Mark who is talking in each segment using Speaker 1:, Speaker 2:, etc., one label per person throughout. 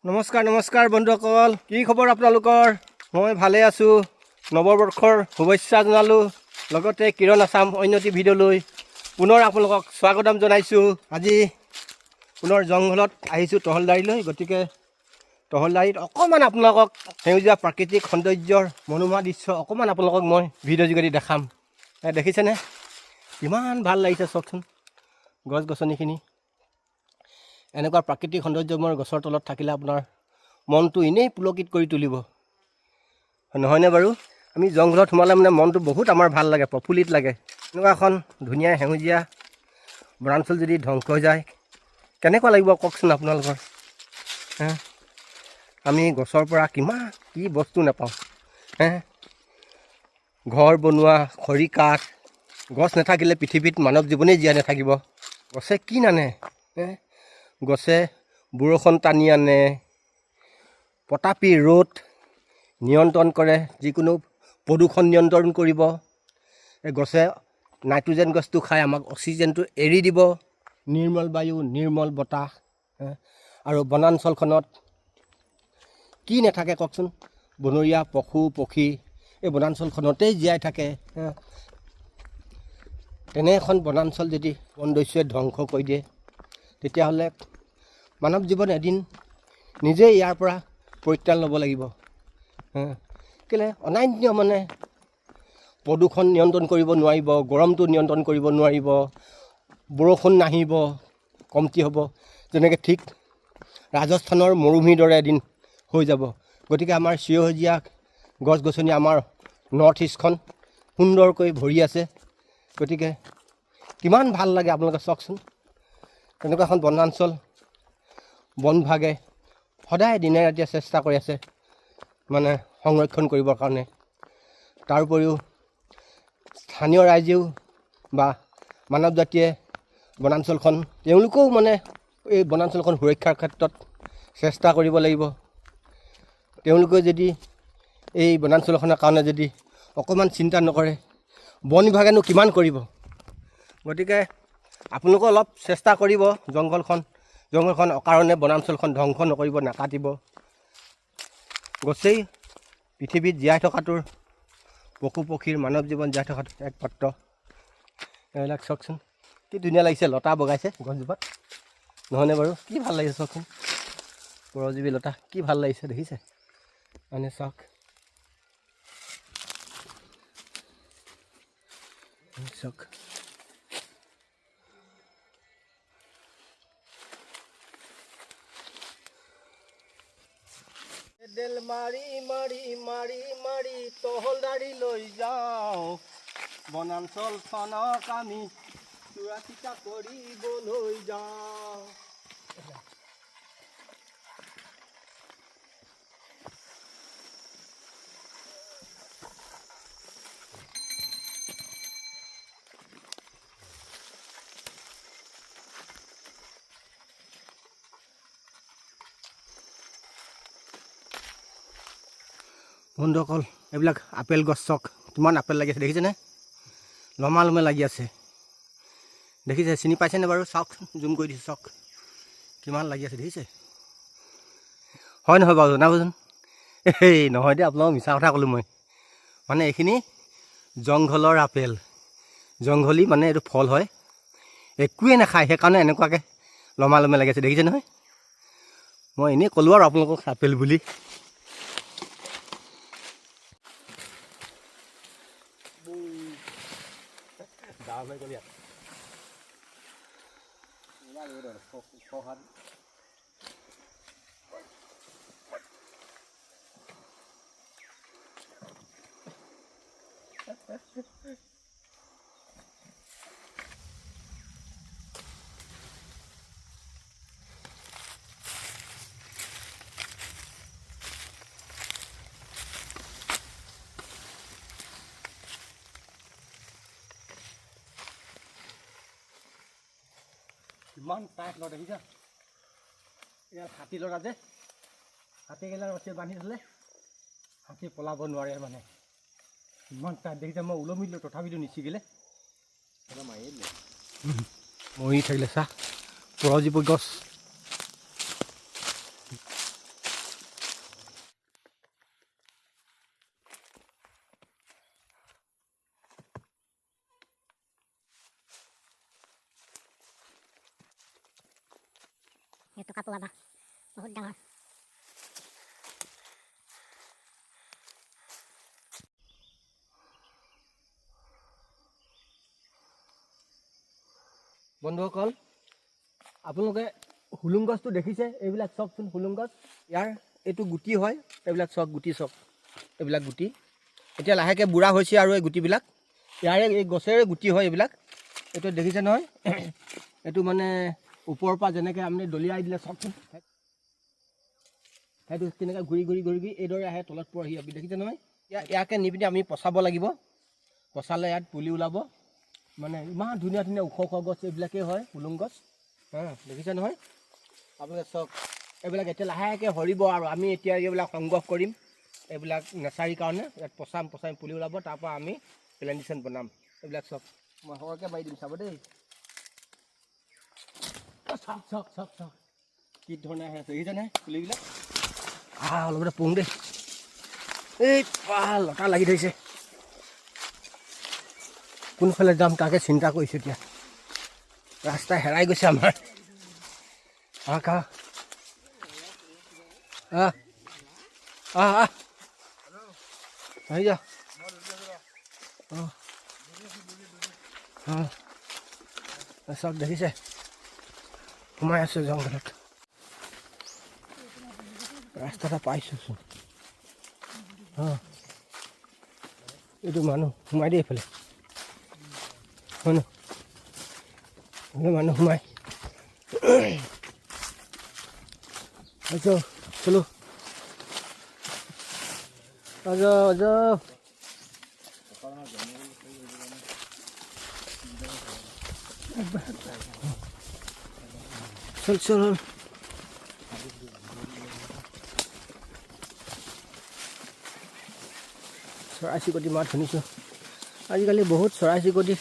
Speaker 1: নমস্কাৰ নমস্কাৰ বন্ধুসকল, কি খবৰ আপোনালোকৰ? মই ভালে আছোঁ। নৱবৰ্ষৰ শুভেচ্ছা জনালোঁ, লগতে কিৰণ আছাম অন্য এটি ভিডিঅ'লৈ পুনৰ আপোনালোকক স্বাগতম জনাইছোঁ। আজি পুনৰ জংঘলত আহিছোঁ টহলদাৰীলৈ। গতিকে টহলদাৰীত অকণমান আপোনালোকক সেউজীয়া প্ৰাকৃতিক সৌন্দৰ্যৰ মনোমোহা দৃশ্য অকণমান আপোনালোকক মই ভিডিঅ' যোগেদি দেখাম। দেখিছেনে কিমান ভাল লাগিছে? চাওকচোন গছ গছনিখিনি। এনেকুৱা প্ৰাকৃতিক সৌন্দৰ্যময় গছৰ তলত থাকিলে আপোনাৰ মনটো এনেই পুলকিত কৰি তুলিব, নহয়নে বাৰু? আমি জংঘলত সোমালে মানে মনটো বহুত আমাৰ ভাল লাগে, প্ৰফুল্লিত লাগে। এনেকুৱা এখন ধুনীয়া সেউজীয়া বনাঞ্চল যদি ধ্বংস হৈ যায়, কেনেকুৱা লাগিব কওকচোন আপোনালোকৰ? হে, আমি গছৰ পৰা কিমান কি বস্তু নাপাওঁ। হে, ঘৰ বনোৱা খৰি কাঠ, গছ নাথাকিলে পৃথিৱীত মানৱ জীৱনেই জীয়াই নাথাকিব। গছে কি নানে? হে, গছে বৰষুণ টানি আনে, প্ৰতাপী ৰ'দ নিয়ন্ত্ৰণ কৰে, যিকোনো প্ৰদূষণ নিয়ন্ত্ৰণ কৰিব। এই গছে নাইট্ৰজেন গেছটো খাই আমাক অক্সিজেনটো এৰি দিব। নিৰ্মল বায়ু, নিৰ্মল বতাহ। আৰু বনাঞ্চলখনত কি নাথাকে কওকচোন? বনৰীয়া পশু পক্ষী এই বনাঞ্চলখনতেই জীয়াই থাকে। তেনে এখন বনাঞ্চল যদি বনদস্যুৱে ধ্বংস কৰি দিয়ে, তেতিয়াহ'লে মানৱ জীৱন এদিন নিজেই ইয়াৰ পৰা পৰিত্ৰাণ ল'ব লাগিব। কেলৈ অনান্য মানে প্ৰদূষণ নিয়ন্ত্ৰণ কৰিব নোৱাৰিব, গৰমটো নিয়ন্ত্ৰণ কৰিব নোৱাৰিব, বৰষুণ নাহিব, কমটি হ'ব, যেনেকৈ ঠিক ৰাজস্থানৰ মৰুভূমিৰ দৰে এদিন হৈ যাব। গতিকে আমাৰ চিৰসেউজীয়া গছ গছনি আমাৰ নৰ্থ ইষ্টখন সুন্দৰকৈ ভৰি আছে। গতিকে কিমান ভাল লাগে আপোনালোকে চাওকচোন। তেনেকুৱা এখন বনাঞ্চল বন বিভাগে সদায় দিনে ৰাতিয়ে চেষ্টা কৰি আছে মানে সংৰক্ষণ কৰিবৰ কাৰণে। তাৰ উপৰিও স্থানীয় ৰাইজেও বা মানৱ জাতিয়ে বনাঞ্চলখন, তেওঁলোকেও মানে এই বনাঞ্চলখন সুৰক্ষাৰ ক্ষেত্ৰত চেষ্টা কৰিব লাগিব। তেওঁলোকে যদি এই বনাঞ্চলখনৰ কাৰণে যদি অকণমান চিন্তা নকৰে, বন বিভাগেনো কিমান কৰিব? গতিকে আপোনালোকেও অলপ চেষ্টা কৰিব, জংঘলখন অকাৰণে বনাঞ্চলখন ধ্বংস নকৰিব, নাকাটিব। গছেই পৃথিৱীত জীয়াই থকাটোৰ, পশু পক্ষীৰ, মানৱ জীৱন জীয়াই থকাটো একমাত্ৰ। এইবিলাক চাওকচোন কি ধুনীয়া লাগিছে, লতা বগাইছে গছজোপাত, নহয়নে বাৰু? কি ভাল লাগিছে চাওকচোন, পৰজীৱী লতা কি ভাল লাগিছে দেখিছে? মানে চাওক চাওক, পেডেল মাৰি মাৰি মাৰি মাৰি টহলদাৰী লৈ যাওঁ, বনাঞ্চলখনক আমি চোৱা চিতা কৰিবলৈ যাওঁ। বন্ধুসকল, এইবিলাক আপেল গছ চাওক, কিমান আপেল লাগি আছে দেখিছেনে? লমা লমে লাগি আছে, দেখিছে? চিনি পাইছেনে বাৰু? চাওক, জুম কৰি দিছোঁ, চাওক কিমান লাগি আছে দেখিছে? হয় নহয় বাৰু জনাবচোন? এই নহয় দেই, আপোনালোক মিছা কথা ক'লোঁ মই। মানে এইখিনি জংঘলৰ আপেল, জংঘলী মানে এইটো ফল হয়, একোৱে নাখায়, সেইকাৰণে এনেকুৱাকৈ লমা লমে লাগি আছে দেখিছে নহয়? মই এনেই ক'লোঁ আৰু আপোনালোকক আপেল বুলি। ইমান টাইট লৰা দেখিছা? ইয়াত হাতী লৰা যে, হাতীগিলা ৰছী বান্ধি থ'লে হাতী পলাব নোৱাৰে, মানে ইমান টাইট দেখিছা? মই ওলমি দিলোঁ তথাপিতো নিচিগিলে, মৰি থাকিলে। চাহ পৰজীৱী গছ।
Speaker 2: জোপোহা বাঁহ, বহুত ডাঙৰ।
Speaker 1: বন্ধুসকল, আপোনালোকে হুলুং গছটো দেখিছে? এইবিলাক চাওকচোন, হুলুং গছ। ইয়াৰ এইটো গুটি হয়। এইবিলাক চাওক, গুটি চাওক, এইবিলাক গুটি এতিয়া লাহেকৈ বুঢ়া হৈছে আৰু এই গুটিবিলাক ইয়াৰে এই গছেৰে গুটি হয় এইবিলাক। এইটো দেখিছে নহয়? এইটো মানে ওপৰৰ পৰা যেনেকৈ আপুনি দলিয়াই দিলে, চাওকচোন, সেইটো তেনেকৈ ঘূৰি ঘূৰি ঘূৰি ঘূৰি এইদৰে আহে, তলত পৰহি। আপুনি দেখিছে নহয়? ইয়াকে নি পিনি আমি পচাব লাগিব। পচালে ইয়াত পুলি ওলাব। মানে ইমান ধুনীয়া ধুনীয়া ওখ ওখ গছ এইবিলাকেই হয়, হুলুং গছ। হা, দেখিছে নহয় আপোনালোকে? চাওক, এইবিলাক এতিয়া লাহেকৈ সৰিব আৰু আমি এতিয়া এইবিলাক সংগ্ৰহ কৰিম। এইবিলাক নাৰ্চাৰীৰ কাৰণে ইয়াত পচাম, পচাই পুলি ওলাব, তাৰপৰা আমি প্লেণ্টেশ্যন বনাম। এইবিলাক চাওক, মই সৰহকৈ মাৰি দিম, চাব দেই। চাওক চাওক চাওক চাওক, কি ধৰণে আহে, দেখিছেনে পুলিবিলাক? আহ, অলপতে পুং দেই। এই লতা লাগি ধৰিছে। কোনফালে যাম তাকে চিন্তা কৰিছোঁ এতিয়া। ৰাস্তা হেৰাই গৈছে আমাৰ। আহ কা, আহ আহ আহ, আহি যা। অঁ অঁ, চাওক, দেখিছে, সোমাই আছোঁ জংঘলত। ৰাস্তা এটা পাইছোঁচোন। অঁ, এইটো মানুহ সোমাই দেই এইফালে, হয় ন? এইফালে মানুহ সোমাই। আচ্ছা, চলো, আ যাও, আ যাও। চল চল। চৰাই চিৰিকটি মাত শুনিছোঁ। আজিকালি বহুত চৰাই চিৰিকটি,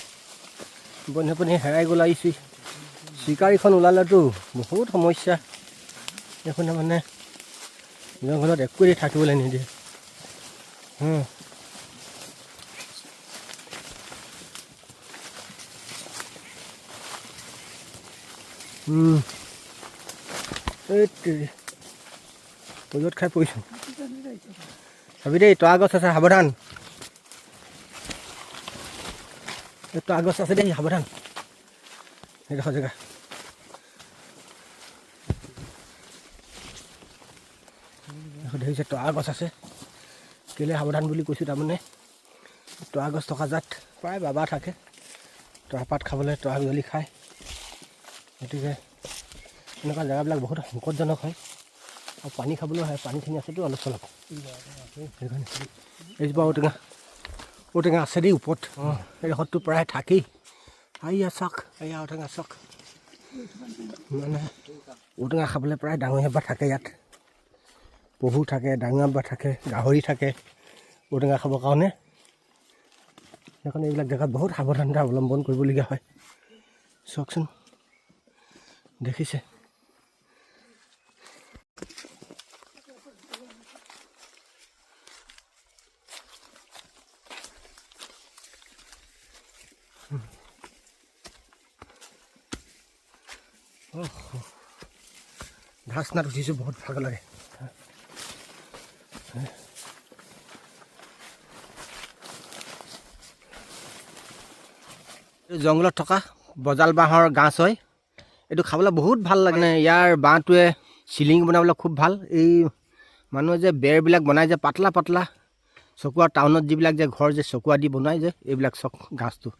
Speaker 1: বন্যপ্ৰাণী হেৰাই গ'ল। আহিছোঁ, চিকাৰীখন ওলালেতো বহুত সমস্যা। এইখনে মানে জংঘলত একোৱেই থাকিবলৈ নিদিয়ে। এই তেৰি, পজত খাই পৰিছোঁ। চাবি দেই, তৰা গছ আছে, সাৱধান। এই তৰা গছ আছে দেই, সাৱধান। সেইডোখৰ জেগা দেখিছে, তৰা গছ আছে। কেলৈ সাৱধান বুলি কৈছোঁ? তাৰমানে তৰা গছ থকা জাত প্ৰায় বাবা থাকে, তৰাপাত খাবলৈ তৰা বিজলি খায়। গতিকে এনেকুৱা জেগাবিলাক বহুত সংকটজনক হয় আৰু পানী খাবলৈও হয়। পানীখিনি আছেতো অলপ চলপ, সেইকাৰণে। এইজোপা ঔটেঙা, ঔটেঙা আছে দেই ওপৰত। অঁ, এইডোখৰততো প্ৰায় থাকেই। আইয়া চাওক, এয়া ঔটেঙা চাওক। মানে ঔটেঙা খাবলৈ প্ৰায় ডাঙৰীয়া বা থাকে ইয়াত। পহু থাকে, ডাঙৰীয়া বা থাকে, গাহৰি থাকে ঔটেঙা খাবৰ কাৰণে। সেইকাৰণে এইবিলাক জেগাত বহুত সাৱধানতা অৱলম্বন কৰিবলগীয়া হয়। চাওকচোন, দেখিছে? ঢাচনাত উঠিছোঁ, বহুত ভাগৰ লাগে। জংঘলত থকা বজাল বাঁহৰ গাছ হয়। এইটো খাবলৈ বহুত ভাল লাগে। মানে ইয়াৰ বাঁহটোৱে চিলিং বনাবলৈ খুব ভাল। এই মানুহে যে বেৰবিলাক বনাই যে পাতলা পাতলা চকুৱা, টাউনত যিবিলাক যে ঘৰ যে চকুৱা দি বনাই যে, এইবিলাক চক গাছটো।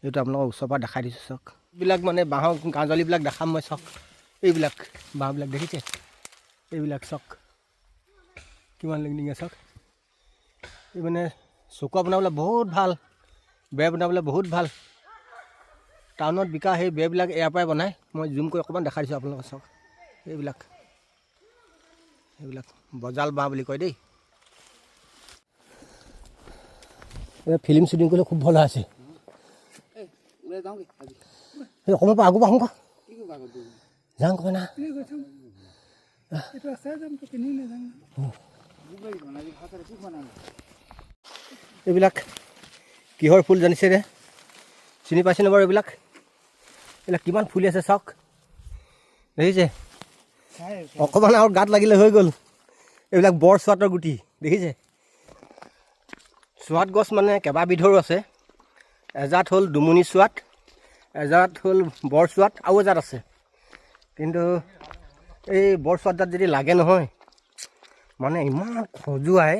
Speaker 1: এইটো আপোনালোকক ওচৰৰ পৰা দেখাই দিছোঁ, চাওক। এইবিলাক মানে বাঁহৰ গাঁজলিবিলাক দেখাম মই, চাওক। এইবিলাক বাঁহবিলাক দেখিছে? এইবিলাক চাওক, কিমান লিংলিঙীয়া, চাওক। এই মানে চকুৱা বনাবলৈ বহুত ভাল, বেৰ বনাবলৈ বহুত ভাল। টাউনত বিকা সেই বেৰবিলাক ইয়াৰ পৰাই বনায়। মই জুম কৰি অকণমান দেখাই দিছোঁ আপোনালোকক, চাওক। এইবিলাক, এইবিলাক বজাল বাঁহ বুলি কয় দেই। এই ফিল্ম শ্বুটিং কৰিলে খুব ভাল আছে। এই অকণমান পৰা আগৰ পৰা আহোঁ, যাওঁ কয় না।
Speaker 3: এইটো আছে, যাম তো পিন্ধি নাযাওঁ।
Speaker 1: এইবিলাক কিহৰ ফুল জানিছেনে? চিনি পাইছেনে বাৰু এইবিলাক? এইবিলাক কিমান ফুলি আছে চাওক, দেখিছে? অকণমান আৰু গাত লাগিলে হৈ গ'ল। এইবিলাক বৰ চোৱাতৰ গুটি দেখিছে। চোৱাত গছ মানে কেইবাবিধৰো আছে। এজাত হ'ল দুমুনি চোৱাত, এজাত হ'ল বৰ চোৱাত, আৰু এজাত আছে। কিন্তু এই বৰ চোৱাত যদি লাগে নহয়, মানে ইমান খজুৱাই,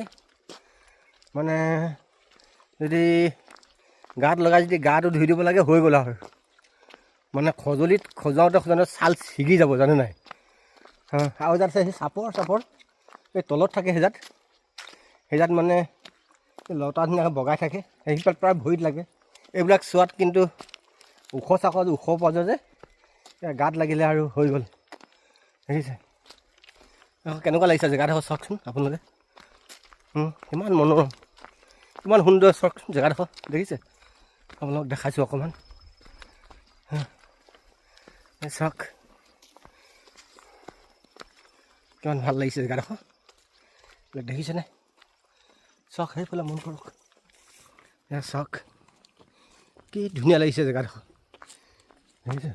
Speaker 1: মানে যদি গাত লগাই যদি গাটো ধুই দিব লাগে হৈ গ'ল আৰু। মানে খজুলিত খজুৱাওঁতে খজুৱাওঁতে ছাল ছিগি যাব, জানে নাই? আৰু এজাত আছে সেই চাপৰ চাপৰ, এই তলত থাকে সেইজাত। সেইজাত মানে লতা ধুনীয়াকৈ বগাই থাকে, সেইবিলাক প্ৰায় ভৰিত লাগে। এইবিলাক চোৱাত কিন্তু ওখ চাকৰ ওখ পোৱা যায় যে, গাত লাগিলে আৰু হৈ গ'ল। দেখিছে কেনেকুৱা লাগিছে জেগাডোখৰ, চাওকচোন আপোনালোকে। ইমান মনোৰম, ইমান সুন্দৰ, চাওকচোন জেগাডোখৰ দেখিছে। আপোনালোকক দেখাইছোঁ অকণমান, চাওক কিমান ভাল লাগিছে জেগাডোখৰ, দেখিছেনে? চাওক সেইফালে মন কৰক, এয়া চাওক কি ধুনীয়া লাগিছে জেগাডোখৰ, দেখিছে?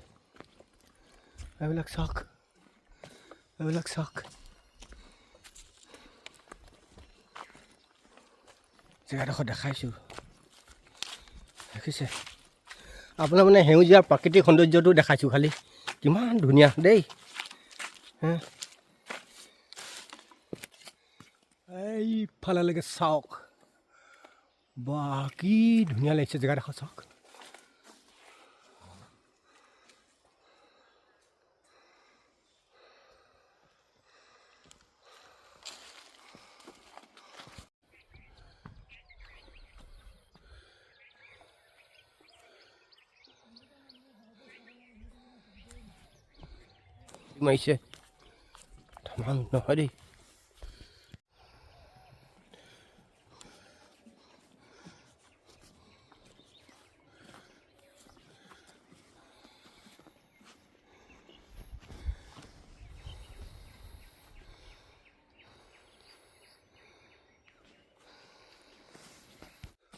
Speaker 1: এইবিলাক চাওক, এইবিলাক চাওক, জেগাডোখৰ দেখাইছোঁ, দেখিছে? আপোনাৰ মানে সেউজীয়া প্ৰাকৃতিক সৌন্দৰ্যটো দেখাইছোঁ খালি, কিমান ধুনীয়া দেই। এইফালেলৈকে চাওক, বা কি ধুনীয়া লাগিছে জেগাডোখৰ, চাওক। মাৰিছে ধমান নহয় দেই।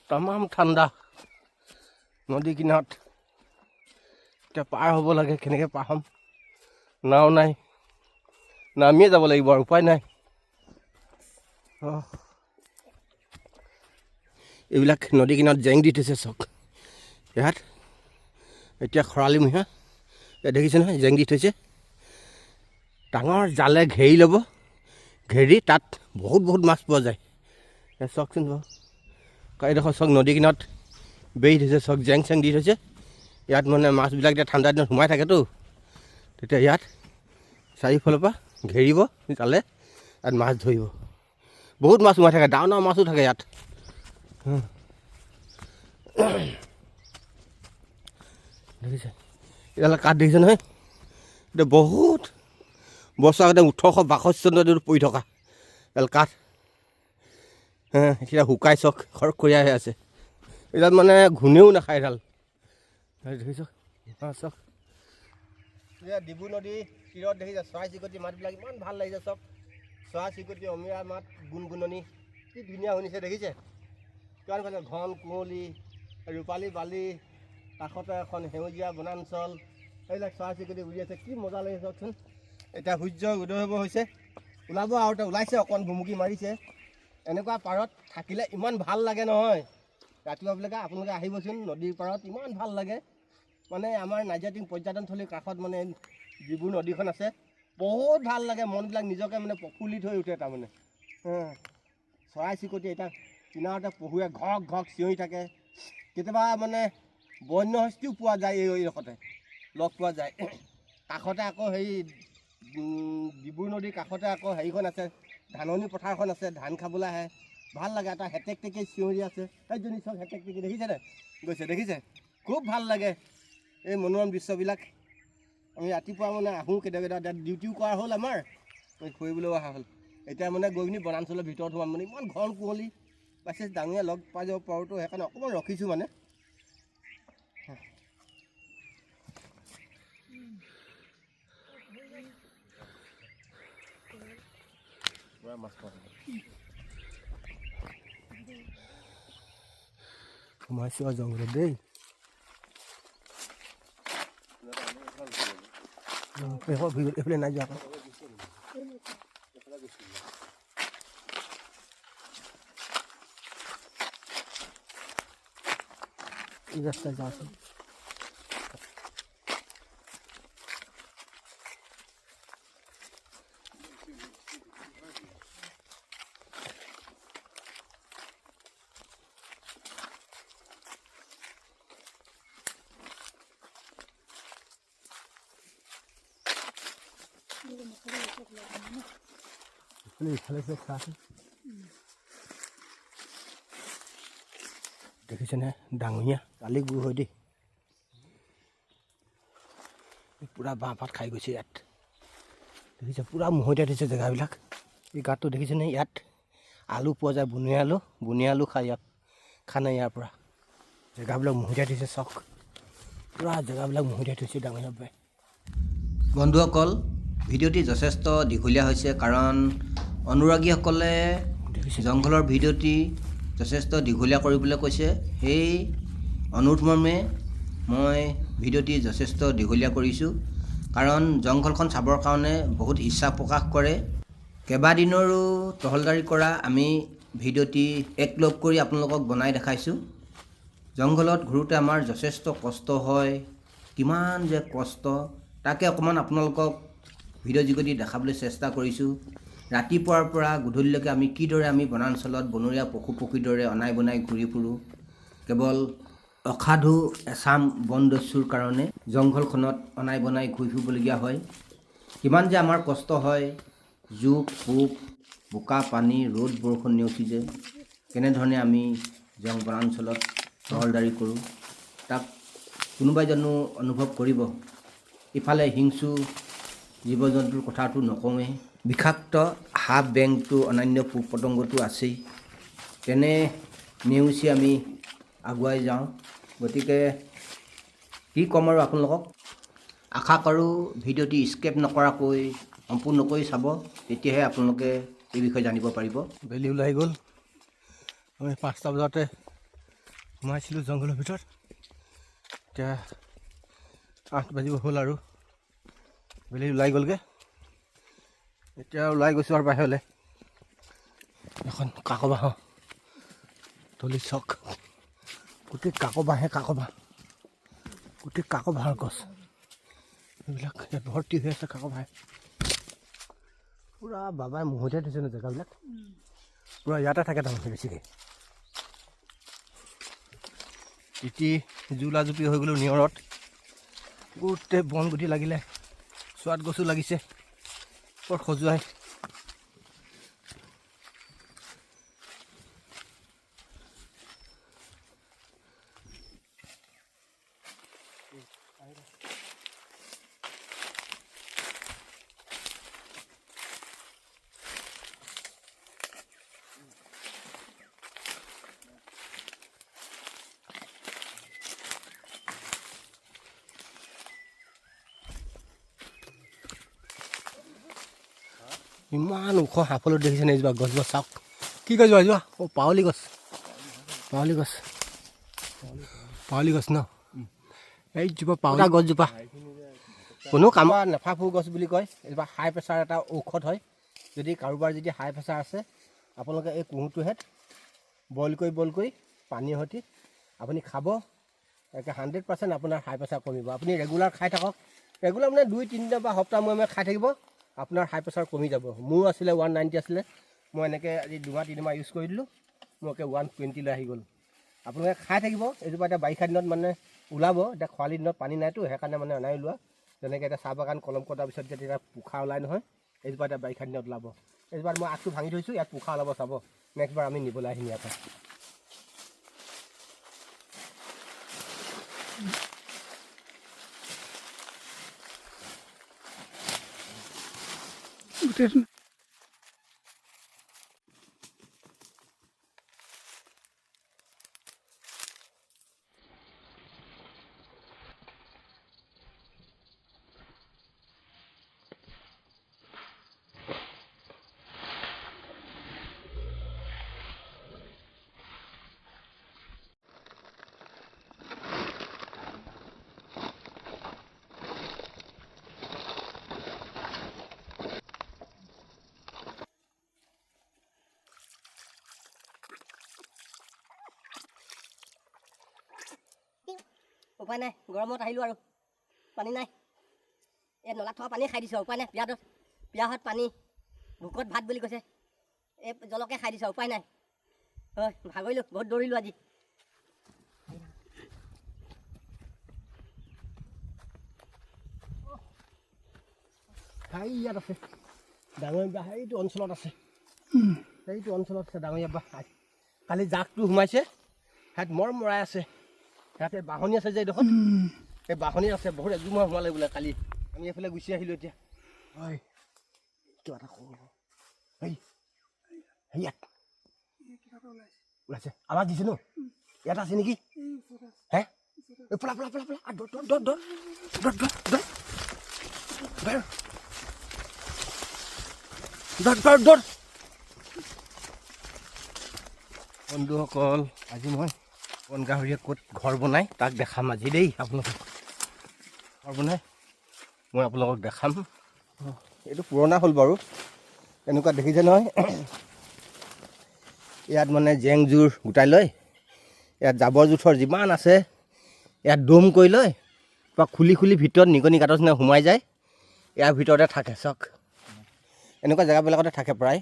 Speaker 1: তামাম ঠাণ্ডা নদী কিনাৰত এতিয়া পাৰ হ'ব লাগে, কেনেকৈ পাৰ হ'ম, নাও নাই, নামিয়ে যাব লাগিব আৰু উপায় নাই। এইবিলাক নদী কিনাৰত জেং দি থৈছে চাওক। ইয়াত এতিয়া খৰালিমহীয়া, ইয়াত দেখিছে নহয় জেং দি থৈছে। ডাঙৰ জালে ঘেৰি ল'ব, ঘেৰি তাত বহুত বহুত মাছ পোৱা যায়। ইয়াত চাওকচোন বাৰু, এইডোখৰ চাওক নদী কিনাৰত বেৰি থৈছে চাওক, জেং চেং দি থৈছে। ইয়াত মানে মাছবিলাক এতিয়া ঠাণ্ডা দিনত সোমাই থাকেতো, তেতিয়া ইয়াত চাৰিওফালৰ পৰা ঘেৰিব জালে, ইয়াত মাছ ধৰিব। বহুত মাছ সোমাই থাকে, ডাঙৰ ডাঙৰ মাছো থাকে ইয়াত। দেখিছে এডাল কাঠ দেখিছে নহয়, এতিয়া বহুত বছৰ আগতে 1862 চনত পৰি থকা এডাল কাঠ, এতিয়া শুকাই চক খৰখৰীয়া হৈ আছে। এডাল মানে ঘূণেও নাখায় এডাল, দেখিছ চাওক। ডিবু নদী তীৰত দেখিছে চৰাই চিৰিকটি মাতবিলাক ইমান ভাল লাগিছে চব। চৰাই চিৰিকটি অমিয়া মাত, গুণগুণনি কি ধুনীয়া শুনিছে দেখিছে। কিমান ভাল, ঘন কুঁৱলী, ৰূপালী বালি, কাষতে এখন সেউজীয়া বনাঞ্চল, এইবিলাক চৰাই চিৰিকটি উৰি আছে, কি মজা লাগিছে চাওকচোন। এতিয়া সূৰ্য উদয় হ'ব হৈছে, ওলাব আৰু এতিয়া ওলাইছে, অকণ ভুমুকি মাৰিছে। এনেকুৱা পাৰত থাকিলে ইমান ভাল লাগে নহয়। ৰাতিপুৱা আপোনালোকে আহিবচোন নদীৰ পাৰত, ইমান ভাল লাগে। মানে আমাৰ নাজিৰাটিং পৰ্যটনথলীৰ কাষত মানে যিবোৰ নদীখন আছে, বহুত ভাল লাগে, মনবিলাক নিজকে মানে প্ৰফুল্লিত হৈ উঠে তাৰমানে। চৰাই চিৰিকটি এতিয়া কিনাৰতে পহুৱে ঘক ঘক চিঞৰি থাকে। কেতিয়াবা মানে বন্যহস্তীও পোৱা যায় এইডোখৰতে, লগ পোৱা যায়। কাষতে আকৌ হেৰি ডিবু নদীৰ কাষতে আকৌ হেৰিখন আছে, ধাননি পথাৰখন আছে, ধান খাবলৈ আহে, ভাল লাগে। এটা হেটেক টেকে চিঞৰি আছে, সেইজনী চব হেটেক টেকি দেখিছেনে গৈছে, দেখিছে? খুব ভাল লাগে এই মনোৰম দৃশ্যবিলাক। আমি ৰাতিপুৱা মানে আহোঁ কেতিয়াবা কেতিয়াবা, ডিউটিও কৰা হ'ল আমাৰ, ফুৰিবলৈও অহা হ'ল। এতিয়া মানে গৈ পিনি বনাঞ্চলৰ ভিতৰত সোমাম, মানে ইমান ঘন কুঁৱলী পাইছে, ডাঙৰীয়া লগ পাই যাব পাৰোঁতো, সেইকাৰণে অকণমান ৰখিছোঁ মানে। সোমাইছোঁ আৰু জংঘলত দেই। এইফালে নাই যোৱা আকৌ। এই ৰাস্তাত যাওঁচোন। দেখিছেনে ডাঙৰীয়া কালি গুৰ হয় দেই, পূৰা বাঁহ পাত খাই গৈছে ইয়াত। দেখিছে পূৰা মহতিয়াই থৈছে জেগাবিলাক। এই গাঁতটো দেখিছেনে, ইয়াত আলু পোৱা যায়, বনৰীয়া আলু, বনৰীয়া আলু খাই ইয়াত খানে ইয়াৰ পৰা। জেগাবিলাক মহতিয়াই থৈছে চাওক, পূৰা জেগাবিলাক মহতিয়াই থৈছে ডাঙৰীয়া বাই।
Speaker 2: বন্ধুসকল, ভিডিঅ'টি যথেষ্ট দীঘলীয়া হৈছে, কাৰণ অনুৰাগীসকলে জংঘলৰ ভিডিঅ'টি যথেষ্ট দীঘলীয়া কৰিবলৈ কৈছে। সেই অনুৰোধমৰ্মে মই ভিডিঅ'টি যথেষ্ট দীঘলীয়া কৰিছোঁ, কাৰণ জংঘলখন চাবৰ কাৰণে বহুত ইচ্ছা প্ৰকাশ কৰে। কেইবাদিনৰো টহলদাৰী কৰা আমি ভিডিঅ'টি একলগ কৰি আপোনালোকক বনাই দেখাইছোঁ। জংঘলত ঘূৰোঁতে আমাৰ যথেষ্ট কষ্ট হয়, কিমান যে কষ্ট তাকে অকণমান আপোনালোকক ভিডিঅ' যোগেদি দেখাবলৈ চেষ্টা কৰিছোঁ। ৰাতিপুৱাৰ পৰা গধূলিলৈকে আমি কিদৰে আমি বনাঞ্চলত বনৰীয়া পশু পক্ষীৰ দৰে অনাই বনাই ঘূৰি ফুৰোঁ, কেৱল অসাধু এচাম বনদস্যুৰ কাৰণে জংঘলখনত অনাই বনাই ঘূৰি ফুৰিবলগীয়া হয়। কিমান যে আমাৰ কষ্ট হয়, জোক পোক বোকা পানী ৰ'দ বৰষুণ নেওচি যে কেনেধৰণে আমি বনাঞ্চলত টহলদাৰী কৰোঁ, তাক কোনোবাই জানো অনুভৱ কৰিব। ইফালে হিংসু জীৱ জন্তুৰ কথাটো নকওঁৱেই, বিষাক্ত সাপ বেংটো অন্যান্য পোক পতংগটো আছেই। তেনে নেওচি আমি আগুৱাই যাওঁ। গতিকে কি ক'ম আৰু আপোনালোকক, আশা কৰোঁ ভিডিঅ'টি স্কেপ নকৰাকৈ সম্পূৰ্ণকৈ চাব, তেতিয়াহে আপোনালোকে এই বিষয়ে জানিব পাৰিব।
Speaker 1: বেলি ওলাই গ'ল, আমি 5টা বজাতে সোমাইছিলোঁ জংঘলৰ ভিতৰত, এতিয়া 8 বাজিব হ'ল আৰু বেলি ওলাই গ'লগৈ। এতিয়া ওলাই গৈছোঁ আৰু বাহিৰলৈ। এখন কাকবাঁহ তলি চক, গোটেই কাকবাঁহে কাকবাঁহ, গোটেই কাকবাঁহৰ গছ এইবিলাক ইয়াত ভৰ্তি হৈ আছে কাকবাঁহে। পূৰা বাবাই মহতিয়াই থৈছে ন জেগাবিলাক, পূৰা ইয়াতে থাকে তাৰমানে বেছিকৈ। তিতি জোলা জুপি হৈ গ'লোঁ নিয়ৰত, গোটেই বন গুটি লাগিলে, চোৱাত গছো লাগিছে, বৰ খজুৱাই। ইমান ওখ সাফলত দেখিছেনে এইজোপা গছজোপা চাওক, কি গছ যোৱা, অ' পাৱলি গছ, পাৱলি গছ, পাৱলি গছ ন এইজোপা পাৱলি গছজোপা কোনো কাম নেফাফু গছ বুলি কয়। এইজোপা হাই প্ৰেছাৰ এটা ঔষধ হয়। যদি কাৰোবাৰ যদি হাই প্ৰেছাৰ আছে, আপোনালোকে এই কুহুটোহেঁত বইল কৰি বইল কৰি পানীৰ সৈতে আপুনি খাব, একে 100% আপোনাৰ হাই প্ৰেছাৰ কমিব। আপুনি ৰেগুলাৰ খাই থাকক, ৰেগুলাৰ মানে 2-3 দিন বা সপ্তাহ মূৰে মূৰে খাই থাকিব, আপোনাৰ হাই প্ৰেছাৰ কমি যাব। মোৰো আছিলে 190 আছিলে, মই এনেকৈ আজি 2-3 মাহ ইউজ কৰি দিলোঁ, মোৰ একে 120লৈ আহি গ'ল। আপোনালোকে খাই থাকিব। এইজোপা এতিয়া বাৰিষা দিনত মানে ওলাব, এতিয়া খৰালি দিনত পানী নাইতো, সেইকাৰণে মানে নাই ওলোৱা। যেনেকৈ এতিয়া চাহ বাগান কলম কটাৰ পিছত যেতিয়া পোখা ওলায় নহয়, এইজোপা এতিয়া বাৰিষা দিনত ওলাব। এইজোপাত মই আগটো ভাঙি থৈছোঁ, ইয়াত পোখা ওলাব চাব। নেক্সট বাৰ আমি নিবলৈ আহিম ইয়াৰ পৰা।
Speaker 4: উপায় নাই, গৰমত আহিলোঁ আৰু পানী নাই। এই নলাত থকা পানী খাই দিছোঁ, উপায় নাই। পিয়াহত পানী, ভোকত ভাত বুলি কৈছে, এই জলকে খাই দিছোঁ, উপায় নাই। হয়, ভাগৰিলোঁ, বহুত দৌৰিলোঁ আজি।
Speaker 1: ইয়াত আছে ডাঙৰীয়া বাঁহ, এইটো অঞ্চলত আছে, এইটো অঞ্চলত আছে ডাঙৰীয়া বাঁহ। কালি জাকটো সোমাইছে, ইয়াত মৰ মৰাই আছে। ইয়াতে বাঁহনি আছে যে এইডোখৰত, এই বাঁহনি আছে বহুত, এজুমা সোমালে বোলে কালি। আমি এইফালে গুচি আহিলোঁ এতিয়া। হয়, কিবা এটা কৰোঁ। সেই ইয়াত ওলাইছে, আৱাজ দিছে ন? ইয়াত আছে নেকি? হে, পলা পলা পলা পলা, দৌৰ দৌৰ দৌৰ দৌৰ দৌৰ দৌৰ দৌৰ দৌৰ দৌৰ। বন্ধুসকল, আজি মই বন গাহৰিয়ে ক'ত ঘৰ বনাই তাক দেখাম আজি দেই। আপোনালোকক ঘৰ বনাই মই আপোনালোকক দেখাম। এইটো পুৰণা হ'ল বাৰু, এনেকুৱা দেখিছে নহয়। ইয়াত মানে জেংযোৰ গোটাই লয়, ইয়াত জাবৰ জোঁথৰ যিমান আছে ইয়াত দম কৰি লয়, বা খুলি খুলি ভিতৰত নিগনি গাঁতৰ নিচিনা সোমাই যায়, ইয়াৰ ভিতৰতে থাকে। চাওক, এনেকুৱা জেগাবিলাকতে থাকে প্ৰায়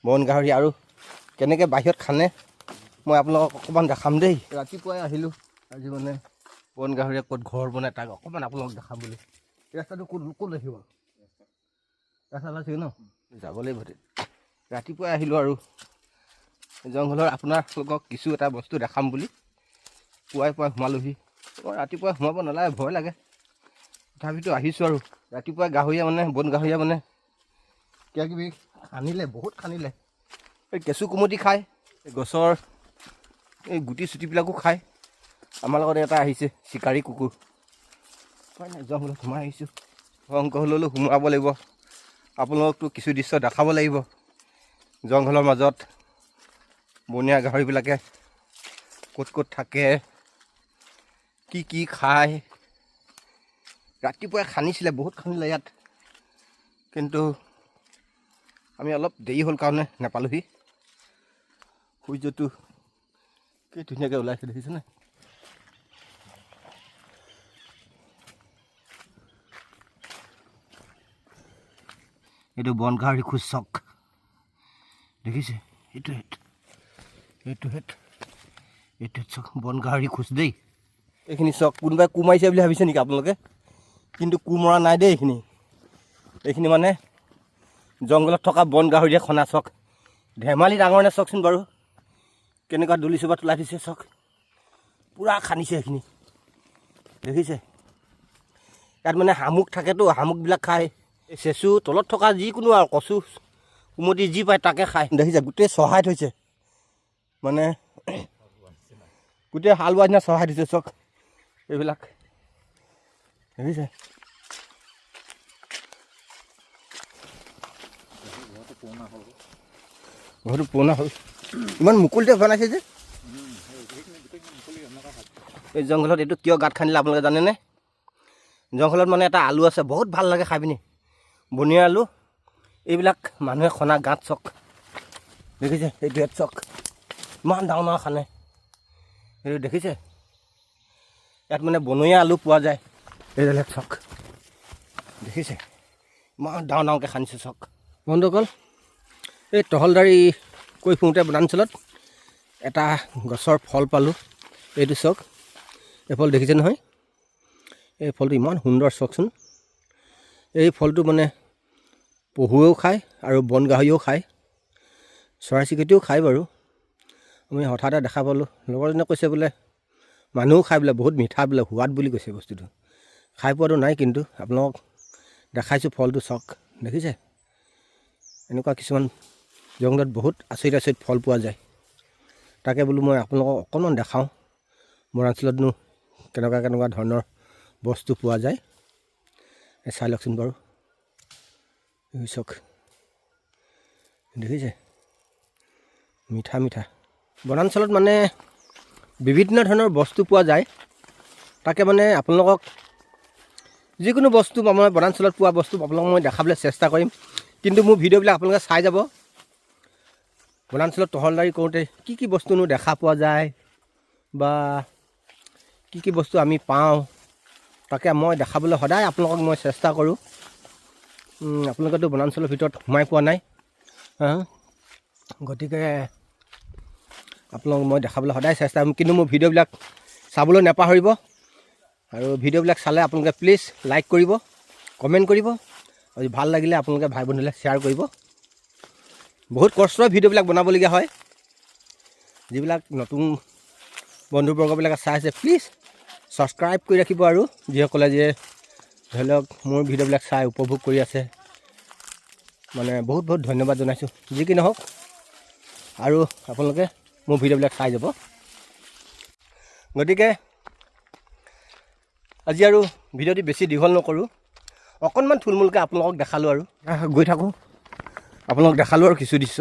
Speaker 1: বন গাহৰি। আৰু কেনেকৈ বাহিৰত খানে মই আপোনালোকক অকণমান দেখাম দেই। ৰাতিপুৱাই আহিলোঁ আজি, মানে বন গাহৰিয়ে ক'ত ঘৰ বনাই তাক অকণমান আপোনালোকক দেখাম বুলি। ৰাস্তাটো ক'ত ক'ত আহিব? ৰাস্তা ওলাইছে ন, যাব লাগিব। ৰাতিপুৱাই আহিলোঁ আৰু জংঘলৰ আপোনালোকক কিছু এটা বস্তু দেখাম বুলি পুৱাই পুৱাই সোমালোহি। মই ৰাতিপুৱাই সোমাব নালাগে, ভয় লাগে, তথাপিতো আহিছোঁ আৰু। ৰাতিপুৱাই গাহৰিয়ে মানে বন গাহৰিয়ে মানে কিবা কিবি খানিলে, বহুত খানিলে। এই কেঁচু কুমতি খায়, এই গছৰ এই গুটি চুটিবিলাকো খায়। আমাৰ লগত এটা আহিছে চিকাৰী কুকুৰ। উপায় নাই, জংঘলত সোমাই আহিছোঁ, জংঘললৈ সোমাব লাগিব। আপোনালোকতো কিছু দৃশ্য দেখাব লাগিব। জংঘলৰ মাজত বনীয়া গাহৰিবিলাকে ক'ত ক'ত থাকে, কি কি খায়। ৰাতিপুৱাই খানিছিলে, বহুত খানিলে ইয়াত, কিন্তু আমি অলপ দেৰি হ'ল কাৰণে নাপালোহি। সূৰ্যটো কি ধুনীয়াকৈ ওলাইছে দেখিছেনে? এইটো বন গাহৰি খোজ চাওক, দেখিছে? এইটো হেত, এইটো হেত, এইটো হেত চাওক, বন গাহৰি খোজ দেই। এইখিনি চাওক, কোনোবাই কোৰ মাৰিছে বুলি ভাবিছে নেকি আপোনালোকে? কিন্তু কোৰ মৰা নাই দেই। এইখিনি মানে জংঘলত থকা বন গাহৰিয়ে খনা। চাওক, ধেমালি ডাঙৰ নে চাওকচোন বাৰু, কেনেকুৱা দলি চোপাত ওলাই দিছে চাওক, পূৰা খান্দিছে এইখিনি, দেখিছে? ইয়াত মানে শামুক থাকেতো, শামুকবিলাক খায়। চেঁচু তলত থকা যিকোনো আৰু কচু কুমতি যি পায় তাকে খায়। দেখিছে, গোটেই চহাই থৈছে, মানে গোটেই হাল বোৱা নিচিনা চহাই থৈছে চাওক এইবিলাক, দেখিছে? ঘৰটো পুৰণা হ'ল, ইমান মুকলিতে বনাইছে যে। এই জংঘলত এইটো কিয় গাঁত খান্দিলে আপোনালোকে জানেনে? জংঘলত মানে এটা আলু আছে, বহুত ভাল লাগে খাই পিনি, বনীয়া আলু। এইবিলাক মানুহে খনা গাঁত চাওক, দেখিছে? এইটো ইয়াত চাওক, ইমান ডাঙৰ ডাঙৰ খানে, এইটো দেখিছে? ইয়াত মানে বনৰীয়া আলু পোৱা যায়। এইবিলাক চাওক, দেখিছে? ইমান ডাঙৰ ডাঙৰকৈ খান্দিছে চাওক। বন্ধুসকল, এই টহলদাৰী কৰি ফুৰোঁতে বনাঞ্চলত এটা গছৰ ফল পালোঁ। এইটো চাওক, এই ফল দেখিছে নহয়? এই ফলটো ইমান সুন্দৰ চাওকচোন। এই ফলটো মানে পহুৱেও খায় আৰু বন গাহৰিও খায়, চৰাই চিৰিকটিও খায় বাৰু। আমি হঠাতে দেখা পালোঁ, লগৰজনে কৈছে বোলে মানুহো খায় বোলে, বহুত মিঠা বোলে, সোৱাদ বুলি কৈছে বস্তুটো। খাই পোৱাটো নাই, কিন্তু আপোনালোকক দেখাইছোঁ ফলটো চাওক, দেখিছে? এনেকুৱা কিছুমান জংঘলত বহুত আচৰিত আচৰিত ফল পোৱা যায়। তাকে বোলো মই আপোনালোকক অকণমান দেখাওঁ বনাঞ্চলতনো কেনেকুৱা কেনেকুৱা ধৰণৰ বস্তু পোৱা যায়। চাই লওকচোন বাৰু, চাওক, দেখিছে? মিঠা মিঠা। বনাঞ্চলত মানে বিভিন্ন ধৰণৰ বস্তু পোৱা যায়। তাকে মানে আপোনালোকক যিকোনো বস্তু মই বনাঞ্চলত পোৱা বস্তু আপোনালোকক মই দেখাবলৈ চেষ্টা কৰিম। কিন্তু মোৰ ভিডিঅ'বিলাক আপোনালোকে চাই যাব। বনাঞ্চলত টহলদাৰী কৰোঁতে কি কি বস্তুনো দেখা পোৱা যায় বা কি কি বস্তু আমি পাওঁ তাকে মই দেখাবলৈ সদায় আপোনালোকক মই চেষ্টা কৰোঁ। আপোনালোকেতো বনাঞ্চলৰ ভিতৰত সোমাই পোৱা নাই, গতিকে আপোনালোকক মই দেখাবলৈ সদায় চেষ্টা কৰিম। কিন্তু মোৰ ভিডিঅ'বিলাক চাবলৈ নাপাহৰিব, আৰু ভিডিঅ'বিলাক চালে আপোনালোকে প্লিজ লাইক কৰিব, কমেণ্ট কৰিব, আৰু ভাল লাগিলে আপোনালোকে ভাই বন্ধুলৈ শ্বেয়াৰ কৰিব। বহুত কষ্টৰে ভিডিঅ'বিলাক বনাবলগীয়া হয়। যিবিলাক নতুন বন্ধুবৰ্গবিলাকে চাই আছে, প্লিজ ছাবস্ক্ৰাইব কৰি ৰাখিব। আৰু যিসকলে যে ধৰি লওক মোৰ ভিডিঅ'বিলাক চাই উপভোগ কৰি আছে, মানে বহুত বহুত ধন্যবাদ জনাইছোঁ। যি কি নহওক, আৰু আপোনালোকে মোৰ ভিডিঅ'বিলাক চাই যাব। গতিকে আজি আৰু ভিডিঅ'টি বেছি দীঘল নকৰোঁ, অকণমান থুলমূলকৈ আপোনালোকক দেখালোঁ আৰু গৈ থাকোঁ, আপোনালোকক দেখালোঁ আৰু কিছু দৃশ্য।